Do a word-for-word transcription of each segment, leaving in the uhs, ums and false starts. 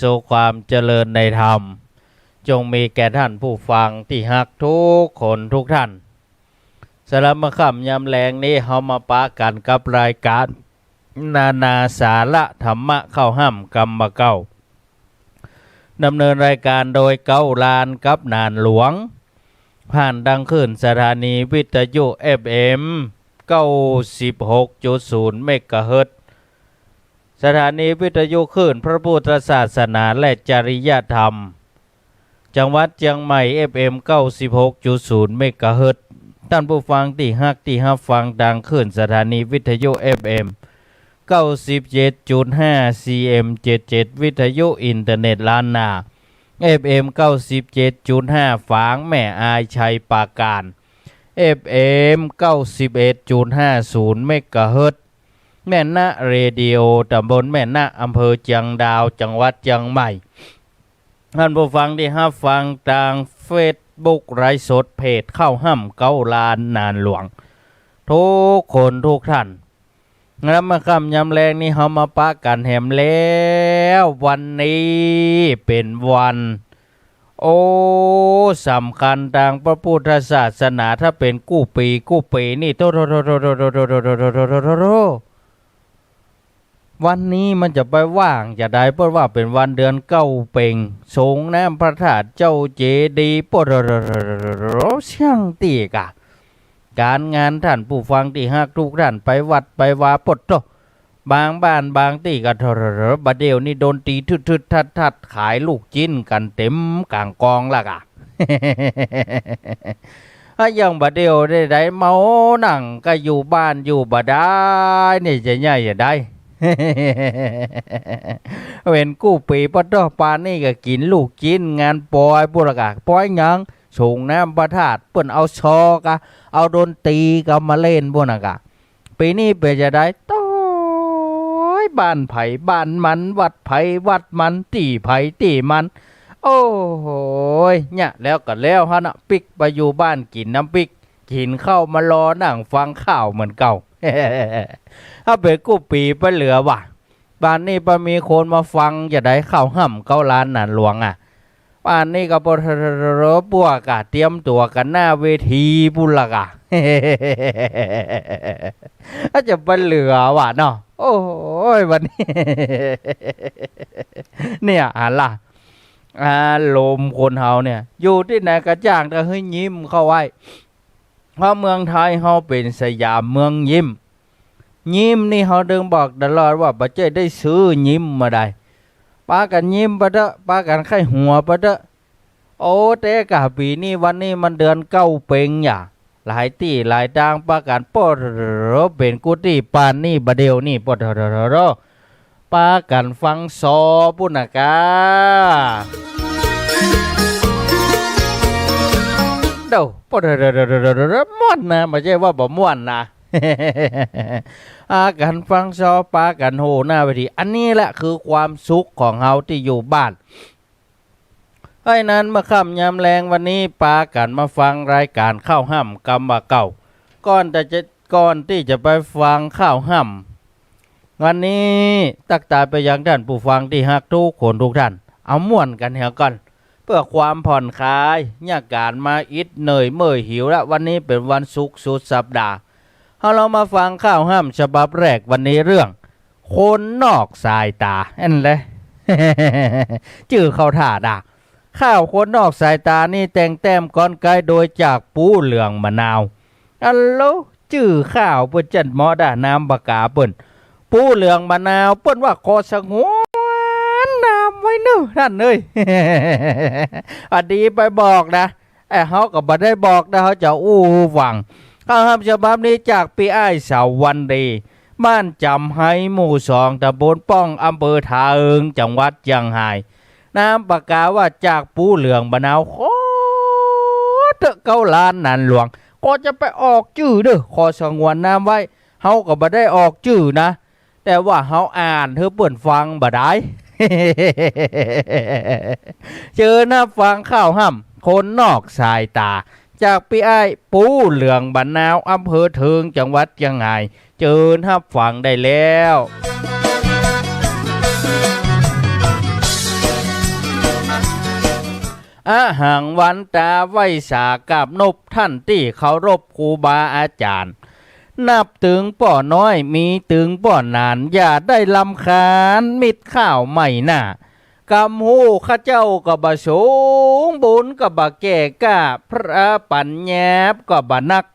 สู่ความเจริญในธรรม จงมีแก่ท่านผู้ฟังตี้ฮักทุกคนทุกท่าน สำหรับเมื่อค่ำยามแลงนี้ เฮามาปะกั๋นกับรายก๋าน นานาสาระธรรมะ ข้าวฮ่ำกำบ่าเก๊า ดำเนินรายการโดยเก๊าลานกับหนานหลวง ผ่านตางคลื่นสถานีวิทยุ เอฟเอ็ม เก้าสิบหกจุดศูนย์ เมกะเฮิรตซ์ สถานีวิทยุคลื่นพระพุทธศาสนาและจริยธรรม จังหวัดเจียงใหม่ เอฟเอ็ม เก้าสิบหกจุดศูนย์ เมกะเฮิรตซ์ ต้านผู้ฟังตี้ฮักตี้ฮับฟังตางคลื่นสถานีวิทยุ เอฟเอ็ม เก้าสิบเจ็ดจุดห้า ซีเอ็ม เจ็ดเจ็ด วิทยุอินเทอร์เน็ตล้านนา เอฟเอ็ม เก้าสิบเจ็ดจุดห้า ฝางแม่อาย ชัยปราการ เอฟเอ็ม เก้าสิบเอ็ดจุดห้าศูนย์ เมกะเฮิรตซ์ แม่นะเรดิโอ ตำบลแม่นะ อำเภอเจียงดาว จังหวัดเจียงใหม่ ต้านผู้ฟังตี้ฮับฟังตางเฟซบุ๊กไลฟ์สด เพจข้าวฮ่ำเก๊าลานหนานหลวง ทุกคนทุกท่าน แล้วเมื่อค่ำยามแลงนี้ เฮามาปะกั๋นแหมแล้ว วันนี้เป๋นวัน โอ้ สำคัญตางพระพุทธศาสนา ถ้าเป๋นกู้ปี๋กู้ปี๋นี่ โธ่ วันนี้มันจะไปว่างจาใด เปิ้นว่าเป๋นวันเดือนเก๊าเป่ง สรงน้ำพระธาตุ เจ้าเจดีย์ โป้ เสี้ยงตี้ก่า ก๋านงานต้านผู้ฟังตี้ฮักทุกท่าน ไปวัดไปวา โป้โธ่ บางบ้านบางตี้ก็ บ่าเดี่ยวนี้ดนตรีทึดๆ ทัดๆ ขายลูกจิ๊นกั๋นเต๋มก๋างกองละก่า อะ อย่างบ่าเดี่ยวใดๆ เมาหนังก็อยู่บ้านอยู่บ่ได้ นี่จะใหญ่จะได้ เป๋นกู้ปี๋ โป้โธ่ ปานนี้ก็กิ๋นลูกจิ๊นงานปอยปู้นละก่า ปอยหยัง สรงน้ำพระธาตุ เปิ้นเอาซอก่า เอาดนตรีก่ามาเล่นปู้นน่ะก่า ปี๋นี้เป๋นจาใด โต๊ย บ้านใผบ้านมัน วัดใผวัดมัน ตี้ใผตี้มัน โอ้โหย เนี่ย แล้วก็แล้วหั้นน่ะ ปิ๊กไปอยู่บ้านกิ๋นน้ำปิ๊ก กิ๋นข้าวมารอนั่งฟังข่าวเหมือนเก่า ถ้าเป๋นกู้ปี๋ไปเหลือว่ะ บ้านนี้บ่มีคนมาฟังจาใด ข้าวฮ่ำเก๊าลานหนานหลวงอะ บ้านนี้ก็ปวด ปวดก่า เตรียมตั๋วกั๋นหน้าเวทีปู้นละก่า อาจจะบ่เหลือว่ะเนาะ โอ้ย วันนี้ เนี่ย หันล่ะ อารมณ์คนเฮาเนี่ย อยู่ตี้ไหนก็จ้างแต่หื้อยิ้มเข้าไว้ เพราะเมืองไทยเฮาเป๋นสยามเมืองยิ้ม ยิ้มนี่เฮาตึงบอกตลอดว่าบ่ใจ้ได้ซื้อยิ้มมาได้ ปากั๋นยิ้มไปเต๊อะ ปากั๋นใค่หัวไปเต๊อะ โอ้ แต่ก่าปี๋นี้วันนี้มันเดือนเก๊าเป่งหยา หลายตี้หลายตางปากั๋น โป้โธ่ เป๋นกู้ตี้ปานนี้บ่าเดี่ยวนี้ โป้โธ่ ปากั๋นฟังซอปู้นน่ะก่า โด่ โป้โธ่ ม่วนนะ บ่ใจ้ว่าบ่ม่วนนะ ปากั๋นฟังซอ ปากั๋นโห่หน้าเวที อันนี้แหละคือความสุขของเฮาตี้อยู่บ้าน เพราะฉะนั้นเมื่อค่ำยามแลงวันนี้ ปากั๋นมาฟังรายก๋านข้าวฮ่ำกำบ่าเก๊า ก่อนจะ ก่อนตี้จะไปฟังข้าวฮ่ำวันนี้ ตั๊กตายไปยังต้านผู้ฟังตี้ฮักทุกคนทุกท่าน เอาม่วนกั๋นเหียก่อน เปื้อความผ่อนคลาย เยียะก๋านมาอิดเหนื่อยเมื่อยหิวละ วันนี้เป๋นวันศุกร์สุดสัปดาห์ เฮาลองมาฟังข้าวฮ่ำฉบับแรกวันนี้ เรื่อง คนนอกสายต๋า อันแหละ จื้อเข้าท่าดา ข้าวคนนอกสายต๋านี่แต่งแต้มกลไกโดยจากปู๋เหลืองมะนาว อันโล จื้อข้าวเปิ้นจัดเหมาะดา นามปากกาเปิ้น ปู๋เหลืองมะนาว เปิ้นว่าขอสงวนนามไว้เน่อ ท่านเอ้ย อะดีไปบอกนะ แต่เฮาก็บ่ได้บอกนะ เฮาจะอู้หื้อฟัง ข้าวฮ่ำฉบับนี้จากปี้อ้ายสาววันดี บ้านจ๋ำไฮ หมู่สอง ตำบลป้อง อำเภอถาเอิง จังหวัดเจียงฮาย นามปากกาว่าจากปู๋เหลืองมะนาว ขอเต๊อะเก๊าลานหนานหลวง ก็จะไปออกจื้อเน่อ ขอสงวนนามไว้ เฮาก็บ่ได้ออกจื้อนะ แต่ว่าเฮาอ่านหื้อเปิ้นฟังบ่ได้ เจิญฮับฟังข้าวฮ่ำ คนนอกสายต๋า จากปี้อ้าย ปู๋เหลืองมะนาว อำเภอถาเอิง จังหวัดเจียงฮาย เจิญฮับฟังได้แล้ว เ อะหังวันตาไหว้สากราบนบ ต้านตี้เคารพครูบาอาจ๋ารย์ นับตึงป้อน้อยมีตึงป้อหนาน อย่าได้รำคาญมิตรข้าวไม่หน้า กำฮู้ข้าเจ้าก็บ่สูง บุญก็บ่แก่กล้า พระปัญญาก็บ่นัก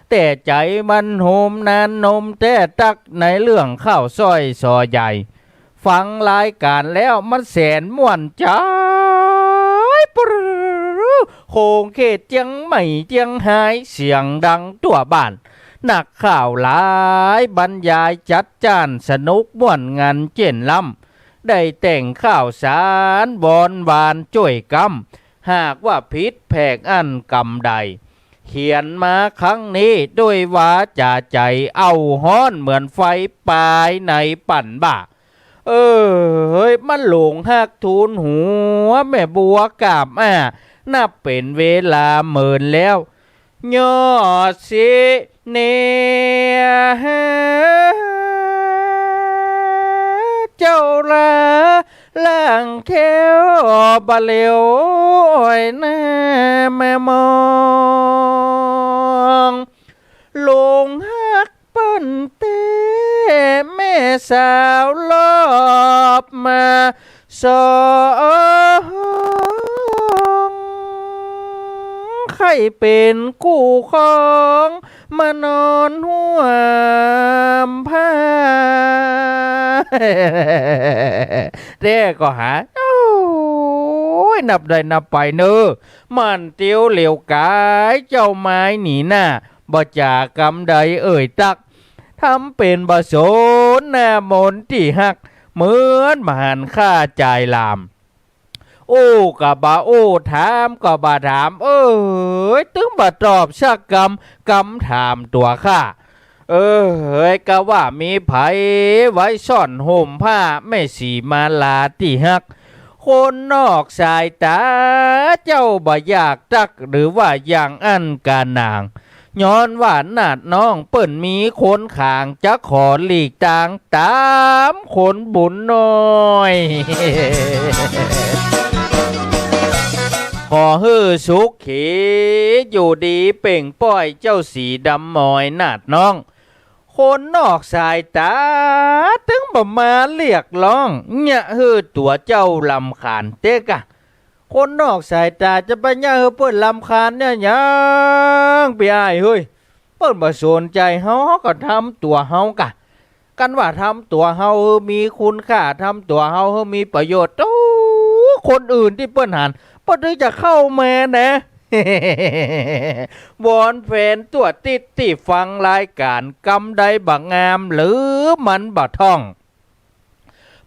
แต่ใจ๋มันโหมนานนมแต๊ตั๊ก ในเรื่องข้าวซ้อยซอใหญ่ ฟังรายก๋านแล้วมันแสนม่วนใจ๋ ปรึ๊ด โขงเขตเจียงใหม่เจียงฮาย เสียงดังทั่วบ้าน นักข่าวหลายบรรยายจัดจ้าน สนุกม่วนงันเจ้นล้ำ ได้แต่งข่าวสารวอนวานจ้วยกำ หากว่าผิดแผกอั้นกำใด เขียนมาครั้งนี้ด้วยวาจ๋าใจ๋ เอาฮ้อนเหมือนไฟปายในปั่นบ้า เอ้ย มันหลงฮักทูลหัวแม่บัวกาบอ้า นับเป๋นเวลาเมินแล้ว ยอดสิเนย เจ้าลาล่างแค้วบ่เหลียวอ้อยหน้าแม่มอง หลงฮักเปิ้นแต๊ แม่สาวลอบมาสอง ใค่เป๋นกู้ครองมานอนฮ่วมผ้า แต๊ก็หา โอ้ย นับได้นับไปเน่อ มันเตียวเหลียวก๋าย เจ้าไม้หนีหน้า บ่จ๋ากำใดเอ่ยตั๊ก ทำเป๋นบ่สนหน้ามนตี้ฮัก เหมือนบ่หันข้าจายหลาม อู้ก็บ่อู้ ถามก็บ่ถาม เอ้ย ตึงบ่ตอบสักกำ กำถามตั๋วข้า เอ้ย กาว่ามีใผไว้ซ่อนฮ่มผ้า แม่สีมาลาตี้ฮัก คนนอกสายต๋า เจ้าบ่อยากตั๊ก หรือว่าอย่างอั้นกาหนาง ย้อนว่านาดน้องเปิ้นมีคนขาง จะขอหลีกตางต๋ามคนบุญน้อย ขอหื้อสุขีอยู่ดีเป่งป้อย เจ้าสีดำมอยนาดน้อง คนนอกสายต๋า ตึงบ่มาเรียกร้อง เยียะหื้อตั๋วเจ้ารำคาญเต๊กอะ คนนอกสายต๋าจะไปเยียะหื้อเปิ้นรำคาญเยียะหยัง ปี้อ้ายเฮ้ย เปิ้นบ่สนใจ๋เฮา เฮาก็ทำตั๋วเฮากะ กันว่าทำตั๋วเฮาหื้อมีคุณค่า ทำตั๋วเฮาหื้อมีประโยชน์ โอ้ คนอื่นตี้เปิ้นหัน เปิ้นถึงจะเข้ามานะ วอนแฟนตั๋วติ๊ดตี้ฟังรายก๋าน กำใดบ่งามหรือมันบ่ท่อง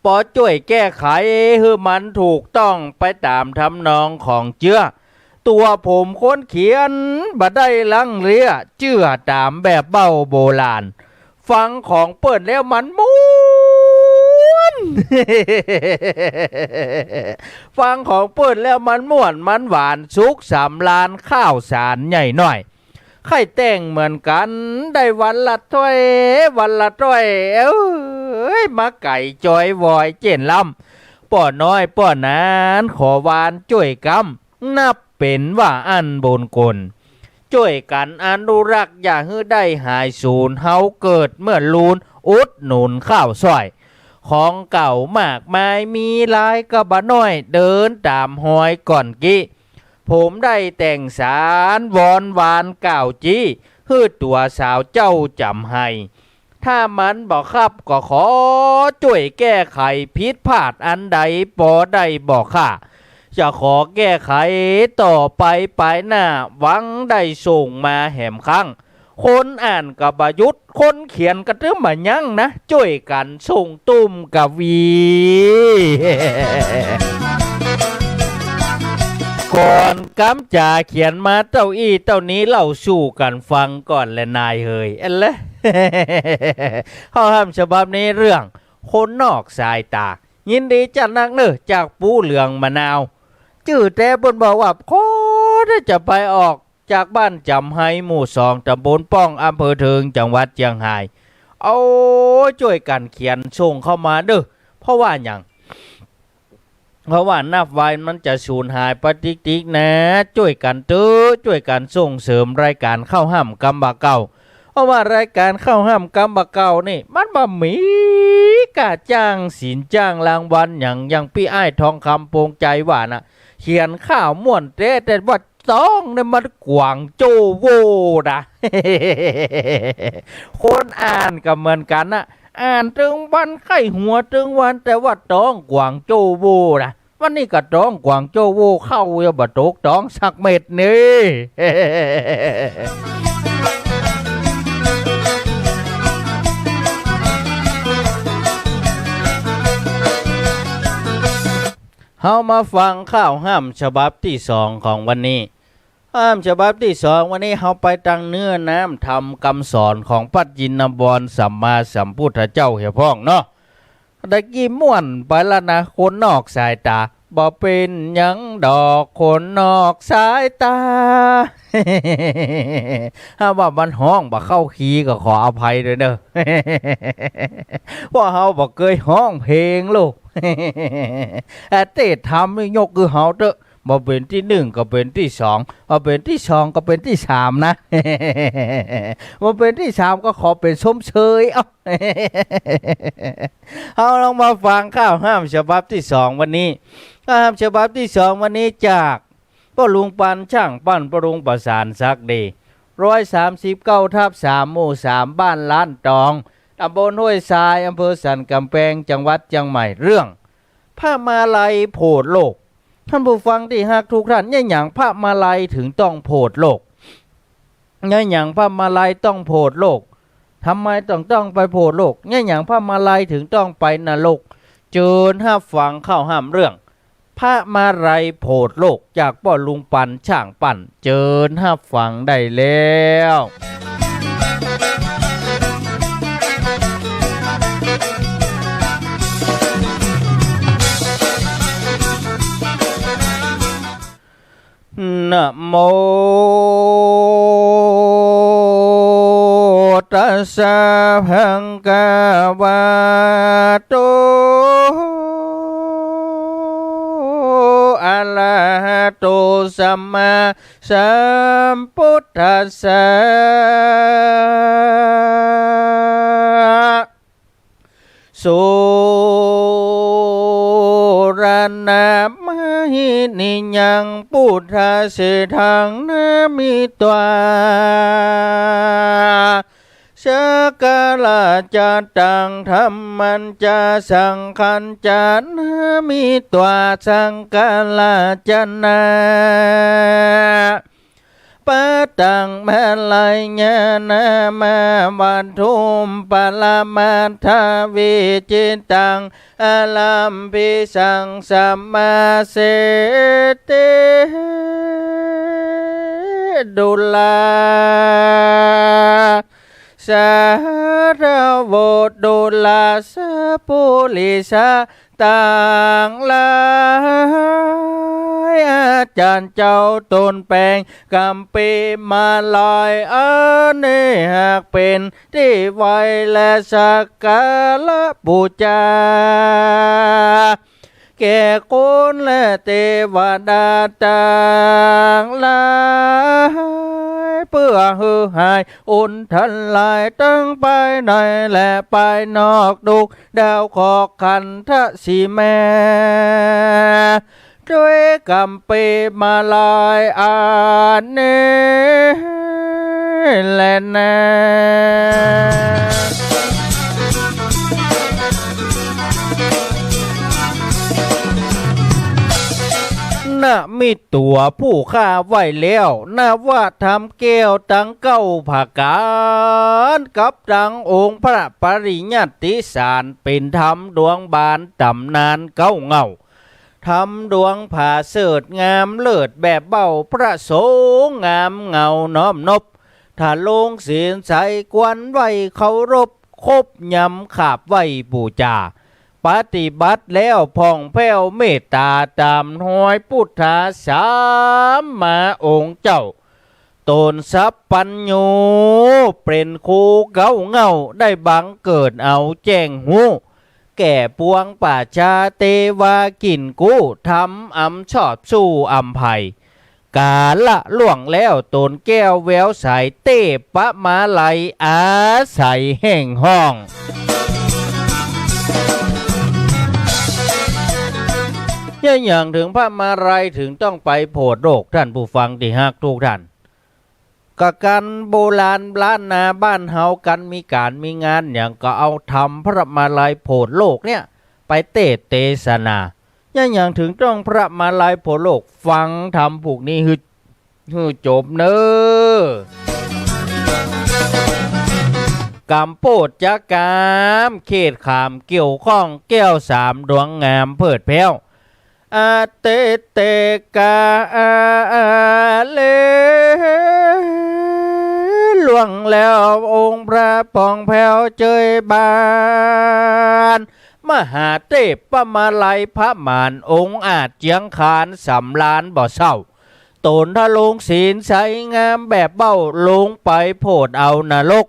ปอจ้วยแก้ไขหื้อมันถูกต้องไปต๋ามทำนองของเจื้อ ตั๋วผมคนเขียนบ่ได้ลั้งเลี้ย เจื้อต๋ามแบบเบ้าโบราณ ฟังของเปิ้นแล้วมันม่วน ฟังของเปิ้นแล้วมันม่วน มันหวาน สุขสำราญ ข้าวสารใหญ่น้อย ใค่แต่งเหมือนกั๋น ได้วันละถ้วย วันละถ้วย เอ้ย มาไก๋จอยวอยเจ้นล้ำ ป้อน้อยป้อหนานขอวานจ้วยกำ นับเป๋นว่าอั้นบุญคุณ จ้วยกั๋นอนุรักษ์อย่าหื้อได้หายสูญ เฮาเกิดเมื่อลูน อุดหนุนข้าวซ้อย ของเก่ามากมายมีหลายก็บ่น้อย เดินต๋ามฮอยก่อนกี้ ผมได้แต่งสารวอนวานกล่าวจี้ หื้อตั๋วสาวเจ้าจ๋ำไฮ ถ้ามันบ่คับก็ขอจ้วยแก้ไขผิดพลาดอันใดปอได้บ่ข้า จะขอแก้ไขต่อไปปายหน้า หวังได้ส่งมาแหมครั้ง คนอ่านก็บ่หยุด คนเขียนก็ตึงบ่ยั้งนะ จ้วยกั๋นส่งตุ้มกวี ก่อนกำจ๋าเขียนมาเต้าอี้เต้านี้ เล่าสู่กั๋นฟังก่อนแลนายเหย อันแล ข้อความฉบับนี้เรื่องคนนอกสายต๋า ยินดีจัดนักเน่อ จากปูเหลืองมะนาว จื้อแต๊เปิ้นบอกว่า ขอได้จะไปออก จากบ้านจ๋ำไฮ หมู่สอง ต๋ำบลป้อง อำเภอเถิง จังหวัดเจียงฮาย เอาจ้วยกั๋นเขียนส่งเข้ามาเน่อ เพราะว่าหยัง เพราะว่านับวันมันจะสูญหายไปติ๊กๆ นะ จ้วยกั๋นเต๊อะ จ้วยกั๋นส่งเสริมรายก๋านข้าวห้ำกำบ่าเก่า เพราะว่ารายก๋านข้าวห้ำกำบ่าเก่านี่ มันบ่มีก้าจ้างศีลจ้างรางวัลหยัง อย่างปี้อ้ายทองคำปวงใจว่าน่ะ เขียนข่าวม่วนแต๊ แต่ว่า ต๊องเนี่ยมันกว้างโจ้โว่นะ คนอ่านก็เหมือนกั๋นนะ อ่านตึงวันไข้หัวตึงวัน แต่ว่าต๊องกว้างโจ้โว่นะ วันนี้ก็ต๊องกว้างโจ้โว่ ข้าวยังบ่ตกต๊องสักเม็ดนี่ เฮามาฟังข้าวห้ำฉบับตี้สองของวันนี้ ข้าวห้ำฉบับตี้สองวันนี้เฮาไปตางเนื้อน้ำธรรมกำสอนของพระจินบรสัมมาสัมพุทธเจ้าเหียพ่องเนาะ ตะกี้ม่วนไปละนะ คนนอกสายต๋า บ่เป๋นหยังดอกคนนอกสายต๋า ถ้าว่ามันฮ้องบ่เข้าคีย์ก็ขออภัยด้วยเน่อ เพราะเฮาบ่เกยฮ้องเพลงลูก อาเตศน์ธรรมนี่ยกคือเฮาเต๊อะ บ่เป๋นตี้นึ่งก็เป๋นตี้สอง บ่เป๋นตี้สองก็เป๋นตี้สามนะ บ่เป๋นตี้สามก็ขอเป๋นชมเชย เอ้า เฮาลองมาฟังข้าวห้ำฉบับตี้สองวันนี้ ข้าวห้ำฉบับตี้สองวันนี้จากป้อลุงปันช่างปั้น ป้อลุงประสานศักดี ร้อยสามสิบเก้าทับสาม หมู่สาม บ้านล้านตอง ต๋ำบลห้วยทราย อำเภอสันก๋ำแปง จังหวัดเจียงใหม่ เรื่อง พระมาลัยโผดโลก ท่านผู้ฟังตี้ฮักทุกท่าน เยียะหยังพระมาลัยถึงต้องโผดโลก เยียะหยังพระมาลัยต้องโผดโลก ทำไมต้อง ต้องไปโผดโลก เยียะหยังพระมาลัยถึงต้องไปนรก เจิญฮับฟังข้าวห้ำเรื่อง พระมาลัยโผดโลก จากป้อลุงปันช่างปั้น เจิญฮับฟังได้แล้ว นะโม ตัสสะ ภะคะวะโต อะระหะโต สัมมาสัมพุทธัสสะ สุระนะมะหินิยัง ปุทธะเสดถัง นะมิตวา สักการะจะตัง ธัมมัญจะ สังฆัญจะ นะมิตวา สักการะจะนะ ปะตัง มาลัยยะนะ มะ วัตถุ ปะระมัตถะ วิจิตตัง อะลัมภิสัง สะมาเสติ ดูรา สาธะโว ดูราสะปุริสะ ตังหลาย อาจ๋ารย์เจ้าต๋นแป๋งก๋ำปีมาลัย อันนี้หากเป๋นตี้ไหว้และสักการะปู๋จา แก่คนและเตวดาตังหลาย เปื้อหื้อหายอันตรายตังภายในและภายนอก ทุกข์ดาวเคราะห์ขันธะสีแม่ จ้วยก๋ำปีมาลัยอันนี้แลนา นะมิตวา ผู้ข้าไหว้แล้ว นะวะ ธรรมแก้วตังเก้าผะก๋าน กับตังองค์พระปริยัติสาร เป๋นธรรมดวงบานต๋ำนานเก๊าเหง้า ธรรมดวงผาเสริฐงามเลิศแบบเบ้า พระสงฆ์งามเหงาน้อมนบ ถ้าลงศีลใสควรไหว้เคารพ ครบยำขาบไหว้ปู๋จา ปฏิบัติแล้วผ่องแผ้วเมตต๋า ต๋ามฮอยปุทธาสามมาองค์เจ้า ต๋นสัพพัญญูเป๋นครูเก๊าเหง้า ได้บังเกิดเอาแจ้งฮู้ แก่ปวงประชาเตวากิ๋นกู้ ทำอำชอบสู้อำไพ ก๋าละล่วงแล้วต๋นแก้วแววใส เตปะมาลัยอาศัยแห่งห้อง เยียะหยังเถิงพระมาลัยเถิงต้องไปโผดโลก ท่านผู้ฟังตี้ฮักกู้ต้าน กะกั๋นโบราณล้านนาบ้านเฮา กั๋นมีก๋านมีงานหยังก็เอาทำพระมาลัยโผดโลกเนี่ย ไปเตศน์เตสนา เยียะหยังเถิงต้องพระมาลัยโผดโลก ฟังธรรมผูกนี้หื้อ หื้อจบเน่อ ก๋ำโปดจะก๋ำ เขตขามเกี่ยวข้อง แก้วสามดวงงามเผิดแผ้ว อาเตเตกาอาเล ล่วงแล้วองค์พระปองแผ้วเจยบาน มหาเตปะมาลัยพระหมาน องค์อาจเจียงคานสำราญบ่เศร้า ต๋นทะลงศีลใสงามแบบเบ้า ลงไปโผดเอานรก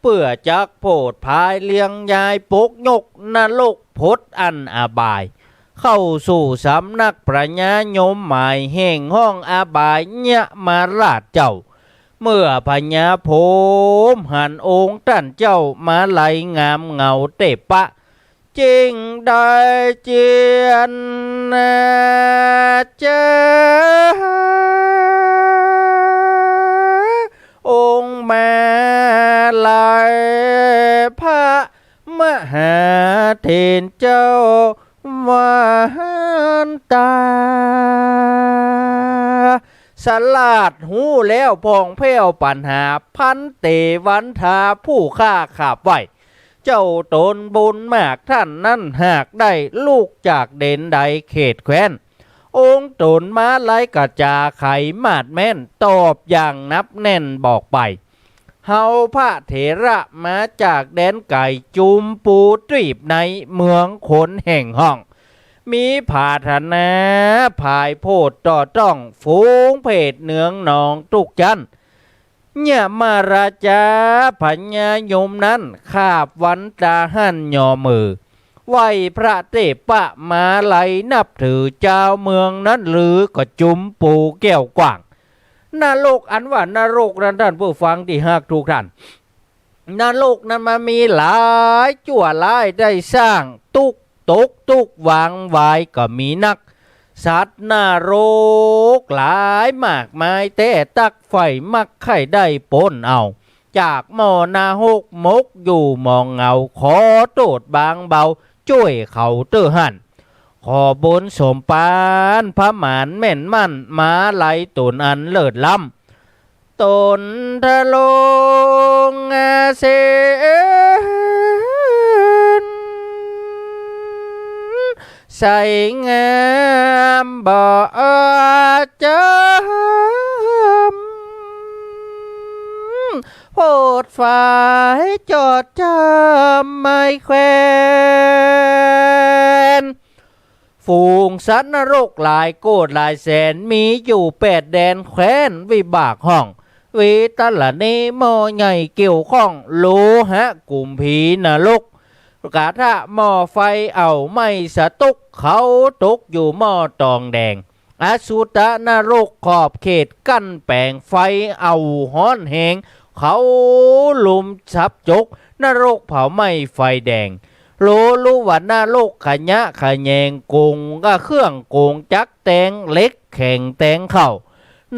เปื้อจักโผดผายเลียงยายปกยกนรกพดอันอบาย เข้าสู่สำนักพญายมหมาย แห่งห้องอบายยมราชเจ้า เมื่อพญาพรหมหันองค์ต้านเจ้ามาลัยงามเงาเตปะ จึงได้เจียนนาเจอ องค์มาลัยพระมหาเถรเจ้าวันตา สลาดฮู้แล้วผ่องแผ้วปัญหา พันเตวันทาผู้ข้าขาบไหว้ เจ้าต๋นบุญมากต้านนั้น หากได้ลูกจากเดนใดเขตแคว้น องค์ต๋นมาลัยกระจาไขมาดแม้น ตอบอย่างนับแน่นบอกไป เฮาพระเถระมาจากแดนไก๋ จุมปูตวีปในเมืองคนแห่งห้อง มีผาถนาผายโผดต่อต้องฝูงเพศเนืองนองกู้จั้น ยมราชาพญายมนั้น ขาบวันตาหั้นยอมือ ไหว้พระเตปะมาลัยนับถือจาวเมืองนั้นลือก็จุมปูแก้วกว้าง นรกอันว่านรกนั้น ท่านผู้ฟังตี้ฮักกู้ต้าน นรกนั้นมันมีหลายจั่วร้าย ได้สร้างตุ๊กตกตุ๊กวางวายก็มีนัก สัตว์นรกหลายมากมายแต๊ ตั๊กใฝ่มักใค่ได้ป๊นเอา จากหม้อนรกมกอยู่หมองเหงา ขอโต้ษบางเบา จ้วยเขาเตื้อหั้น ขอบุญสมปานพระหมานแม่นมั่น มาลัยต๋นอันเลิศล้ำ ต๋นทะลงอาเสน ใสงามบ่จำ โผดฝายจอดจำไม้แควน ฝูงสัตว์นรกหลายโกดหลายแสน มีอยู่แปดแดนแคว้นวิบากห้อง เวตาละเน หม้อใหญ่เกี่ยวข้อง โลหะกุมภีนรก กระทะหม้อไฟเอาไหม้สะตุ๊ก เขาตกอยู่หม้อตองแดง อสุตะนรกขอบเขตกั้นแป๋ง ไฟเอาฮ้อนแฮง เขาลุมสับจก นรกเผาไหม้ไฟแดง โลลุวะนรกขยะแขยง โก๋งกะเครื่องโก๋งจักรแตงเหล็กแข็งแตงเข้า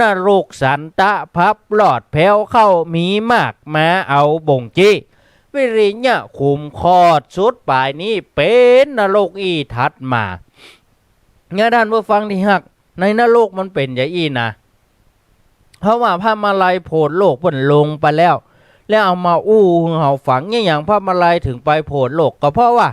นรกสันตะพับรอดแผวเข้า มีมากมาเอาบ่งจี้ วิริยะขุมขอดสุดป๋ายนี้ เป๋นนรกอี้ถัดมา เนี่ยท่านผู้ฟังตี้ฮัก ในนรกมันเป๋นอย่างอี้นะ เพราะว่าพระมาลัยโผดโลกเปิ้นลงไปแล้ว แล้วเอามาอู้หื้อเฮาฟัง เนี่ยหยังพระมาลัยเถิงไปโผดโลก ก็เพราะว่า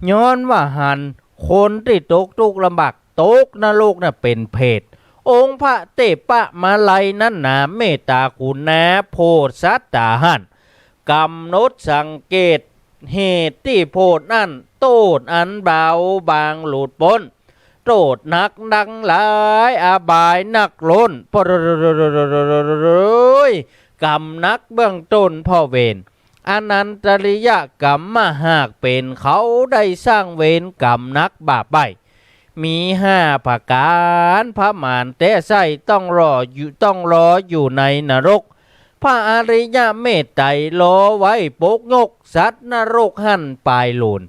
ย้อนว่าหันคนตี้ตกตุ๊กข์ลำบาก ตกนรกน่ะเป๋นเปรต องค์พระเตปะมาลัยนั้นหนาเมตต๋ากรุณาโผดสัตว์ต๋าหั้น ก๋ำหนดสังเกตเหตุตี้โผดนั้น โต้ษอันเบาบางหลุดป๊น โต้ษหนักดังหลายอบายนักล้น โอ้ย ก๋ำหนักเบื้องต้นเพราะเวร อนันตริยกรรมหากเป๋น เขาได้สร้างเวรกรรมหนักบาปไป มีห้าประก๋าน พระมารแต๊ใส้ต้องรออยู่ ต้องรออยู่ในนรก พระอริยเมตไตรรอไว้ปกยก สัตว์นรกหั้นปายหลูน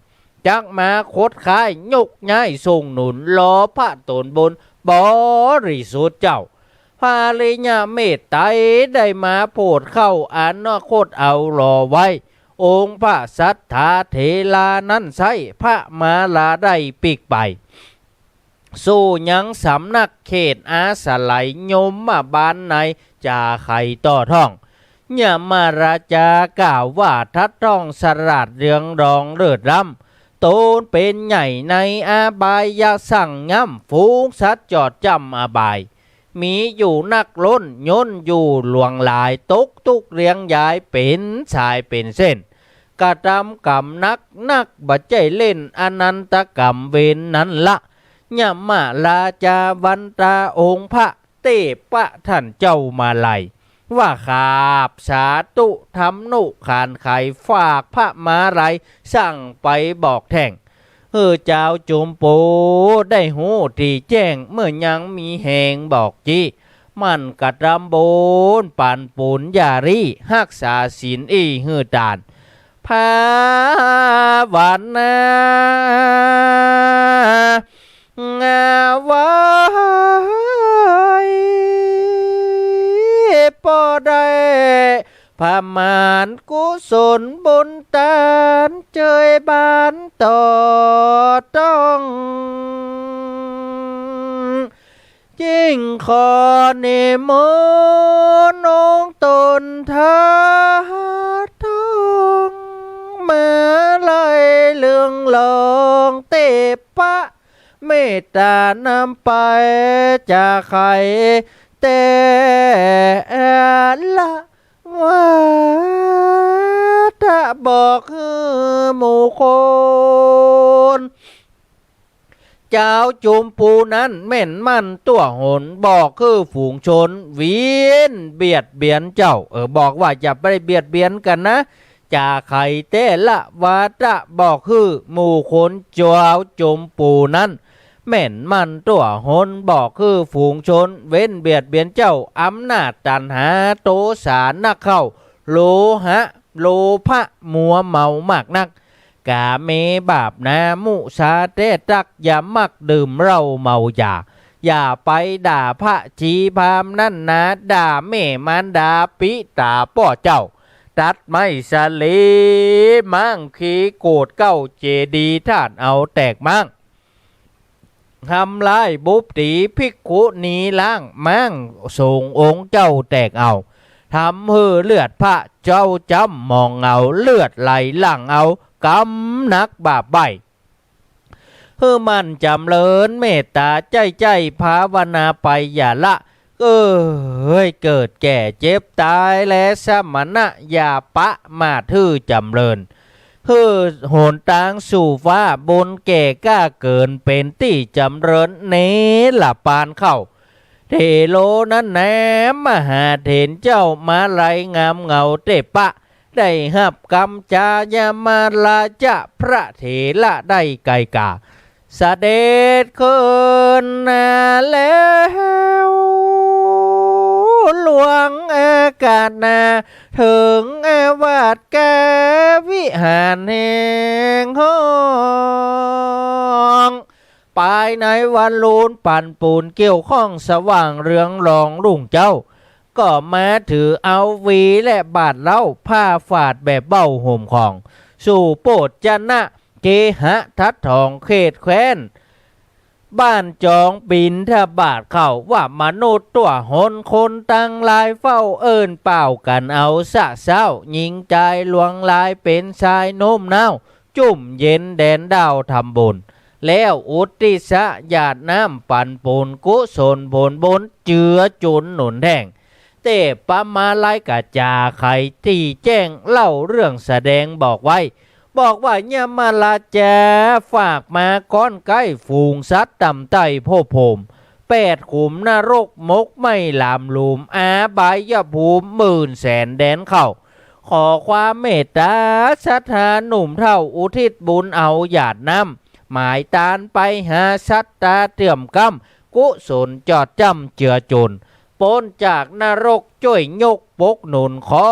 จักมาขดค้ายยกย้ายส่งหนุน รอพระต๋นบนบริสุทธิ์เจ้า พระอริยเมตไตรได้มาโผดเข้า อนาคตเอารอไว้ องค์พระสัตถาเถรานั้นใช้ พระมาราได้ปิ๊กไป สู่ยังสำนักเขตอาศัย ยมบาลในจาไขต่อท่อง ยมราชากล่าวว่า ทัดท่องสลาดเรืองรองเลิศล้ำ ต๋นเป๋นใหญ่ในอบาย อย่าสั่งย้ำ ฝูงสัตว์จอดจ้ำอบาย มีอยู่นักล้น ย่นอยู่หลวงหลาย ตกทุกข์เลี้ยงยาย เป๋นสายเป๋นเส้น กระทำกรรมหนัก นักบ่ใจ้เล่น อนันตกรรมเวรนั้นละ ยมราชาวันตาองค์พระ เตปะท่านเจ้ามาลัย ว่าขราบสาธุ ทำนุขานไข ฝากพระมาลัย สั่งไปบอกแท่ง หื้อจาวจุมปูได้ฮู้ตี้แจ้ง เมื่อยังมีแฮงบอกจี้ หมั่นกระทำบุญปันปุญญารี ฮักษาศีลอี้หื้อตาน ภาวนา ไว้ ปอได้ พระมารกุศลบุญตาน เจยบานต่อต้อง จึงขอนิมนต์องค์ต๋นทัดท่อง มาลัยเรืองรอง เตปะเมตตานำไป จาไขแต่ละ ว่าจะบอกหื้อหมู่คน จาวจุมปูนั้นแม่นมั่นตั๋วหน บอกหื้อฝูงชน เวียนเบียดเบียนเจ้า เออ บอกว่าอย่าไปเบียดเบียนกั๋นนะ จาไขแต่ละ ว่าจะบอกหื้อหมู่คน จาวจุมปูนั้น แม่นมั่นตั๋วหน บอกหื้อฝูงชน เว้นเบียดเบียนเจ้า อำนาจตัณหา โตสานักเข้า โลหะ โลภะ มัวเมามากนัก ก๋าเมบาปนา มุสาแต๊ตัก อย่ามักดื่มเหล้าเมายา อย่าไปด่าพระชีพราหมณ์นั้นนา ด่าแม่มารดา ปิต๋าป้อเจ้า ตัดไม้สะเล ม้างขีโกดเก๊า เจดีย์ธาตุเอาแตกม้าง ทำลายบุปผี ภิกขุนีล้าง ม้างสงฆ์องค์เจ้าแตกเอา ทำหื้อเลือดพระเจ้าจ้ำหมองเอา เลือดไหลหลั่งเอา กรรมหนักบาปใบ้ หื้อหมั่นจ๋ำเริญเมตต๋า ใจ้ใจ้ภาวนาไปอย่าละ เอ้ย เกิดแก่เจ็บต๋ายแลสมณะ อย่าประมาทหื้อจ๋ำเริญ หื้อหนตางสู่ฟ้า บุญแก่กล้าเกิน เป๋นตี้จ๋ำเริญเนรปานเข้า เถโรนั้นแหน มหาเถรเจ้ามาลัยงามเหงาเตปะ ได้ฮับกำจายมราชพระเถระได้ไกลกา เสด็จขึ้นมาแล้ว หลวงอากาศนา เถิงวัดแก้ววิหารแห่งห้อง ภายในวันลูนปันปูนเกี่ยวข้องสว่างเรืองรองรุ่งเจ้า ก็มาถือเอาหวีและบาตรเหล้า ผ้าฝาดแบบเบ้าห่มของ สู่โภชนะเกหะทัดถองเขตแคว้น บ้านจองบิณฑบาตเข้า ว่ามนุษย์ตั๋วหนคนตังหลายเฝ้าเอิ้นป่าวกั๋นเอาสะเซ้า ญิงจายหลวงหลายเป๋นสายโน้มน้าว จุ่มเย็นแดนดาวทำบุญ แล้วอุทิศหยาดน้ำปันปูนกุศลผลบุญเจือจุนหนุนแท่ง เตปะมาลัยกะจ๋าไขตี้แจ้งเล่าเรื่องแสดงบอกไว้ บอกว่ายมราชาฝากมาก้อนใก้ฝูงสัตว์ต่ำใต้ภพภูมิ แปดขุมนรกมกไหม้หลามหลุม อบายภูมิหมื่นแสนแดนเข้า ขอความเมตต๋าศรัทธาหนุ่มเฒ่า อุทิศบุญเอาหยาดน้ำ หมายตานไปหาสัตตาเตื้อมกำ กุศลจอดจ้ำเจือจุน ป๊นจากนรกจ้วยยกปกหนุน ขอ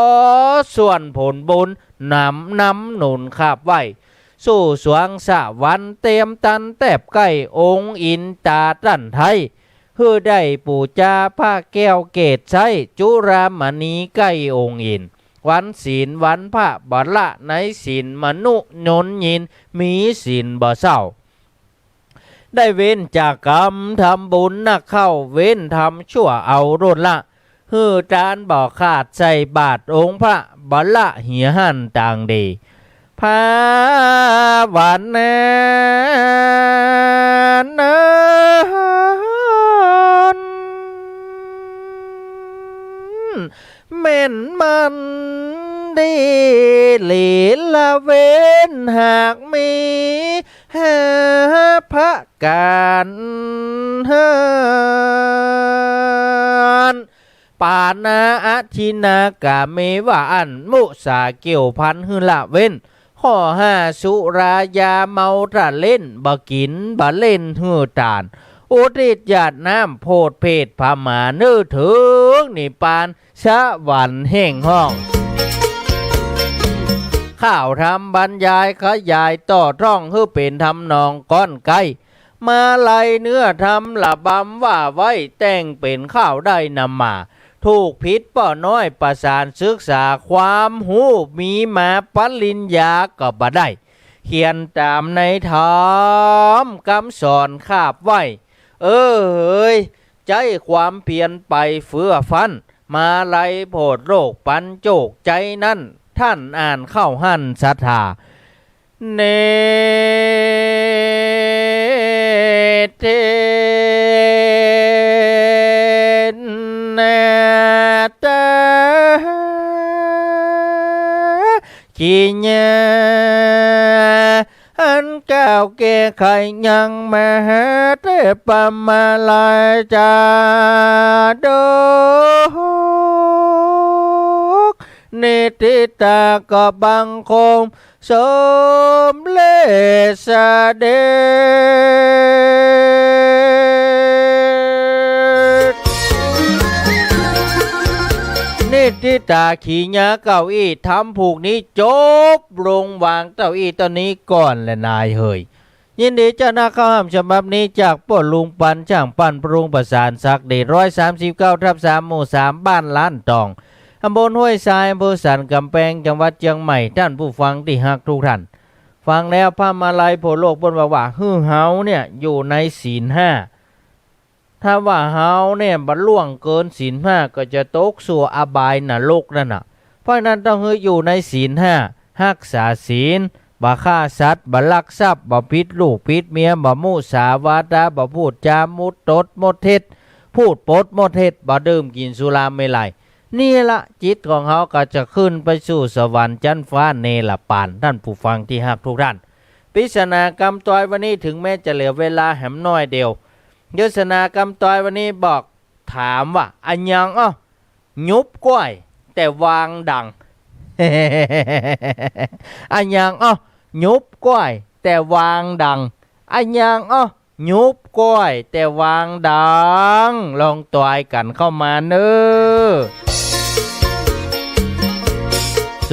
ส่วนผลบุญหนำนำหนุนขาบไหว้ สู่สวงสวรรค์เตียมตันแตบใก้ องค์อินต๋าต้านไท้ หื้อได้ปู๋จาพระแก้วเกศไซ จุฬามณีใก้องค์อิน วันศีลวันพระบ่ละ ในศีลมนุษย์ยนยิน มีศีลบ่เศร้า ได้เว้นจากกรรมทำบุญนักเข้า เว้นทำชั่วเอาโลดละ หื้อตานบ่ขาด ใส่บาตรองค์พระบ่ละ เหียหั้นตางดี ภาวนานั้น แม่นมันดีหลีละเว้น หากมีห้าประก๋าน ปาณา อทินนากาเมวะ อันมุสาเกี่ยวพันหื้อละเว้น ข้อห้า สุรายาเมาตะเล่น บ่กิ๋นบ่เล่นหื้อตาน อุทิศหยาดน้ำโผดเผตรผวา หื้อเถิงนิพพานสวรรค์แห่งห้อง ข้าวธรรมบรรยายขยายต่อท่อง หื้อเป๋นทำนองก้อนไก๊ มาลัยเนื้อธรรมระบำว่าไว้ แต่งเป๋นข้าวได้นำมา ถูกผิดป้อน้อยประสานศึกษา ความฮู้มีมาปริญญาก็บ่ได้ เขียนต๋ามในธรรมกำสอนขาบไหว้ เออเอย ใจ๊ความเพียรไปเฟื่อฟั้น มาลัยโผดโลกปันโจค ใจ๊นั้นต้านอ่านเข้าหั้นศรัทธา เนตินาตา กิยา อันกล่าวแก้ไขยังมหาเทพมาลัยจาดก นิติตาก็บังคมสมเร็จเสด็จ นิติตาขีญาเก้าอี้ ธรรมผูกนี้จบลงวางเต้าอี้เต้านี้ก่อนแลนายเหย ยินดีเจ้าหน้าเข้าห้ามฉบับนี้จากป้อลุงปันช่างปั้นปรุงประสานศักดิ์เดช ร้อยสามสิบเก้าทับสาม หมู่สาม บ้านล้านตอง ตำบลห้วยทราย อำเภอสันก๋ำแปง จังหวัดเจียงใหม่ ต้านผู้ฟังตี้ฮักกู้ต้าน ฟังแล้วพระมาลัยโผดโลกเปิ้นว่า ว่าหื้อเฮาเนี่ยอยู่ในศีลห้า ถ้าว่าเฮาเนี่ยบ่ล่วงเกินศีลห้าก็จะตกสู่อบายนรกนั่นน่ะ เพราะฉะนั้นต้องหื้ออยู่ในศีลห้า ฮักษาศีล บ่ฆ่าสัตว์ บ่ลักทรัพย์ บ่ผิดลูกผิดเมีย บ่มุสาวาทา บ่พูดจ๋าหมดตดหมดเท็จ พูดปดหมดเท็จ บ่ดื่มกิ๋นสุราเมรัย นี่ละจิตของเฮาก็จะขึ้นไปสู่สวรรค์จั๊นฟ้าเนรปาน ต้านผู้ฟังตี้ฮักกู้ต้าน ปริศนากำตอยวันนี้ ถึงแม้จะเหลือเวลาแหมน้อยเดียว ปริศนากำตอยวันนี้บอกถามว่า อะหยังอ้อ หยุบก้อย แต่วางดัง อะหยังอ้อ หยุบก้อย แต่วางดัง อะหยังอ้อ หยุบก้อย แต่วางดัง ลองตอยกั๋นเข้ามาเน่อ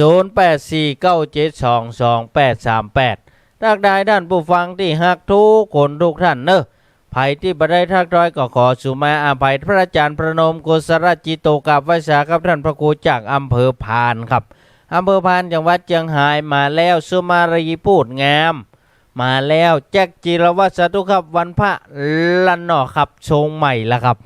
ศูนย์แปดสี่เก้าเจ็ดสองสองแปดสามแปด ทักทายต้านผู้ฟังตี้ฮักกู้คนกู้ต้านเน่อ ใผตี้บ่ได้ทักทายก็ขอสุมาอภัย พระอาจ๋ารย์ประนม กุศลจิตโต กราบไหว้สาครับ ต้านพระครูจากอำเภอพานครับ อำเภอพาน จังหวัดเจียงฮาย มาแล้ว สุมารีพูดงาม มาแล้ว แจ็คจิรวัฒน์ สาธุครับ วันพระละเนาะครับ โชงใหม่ละครับ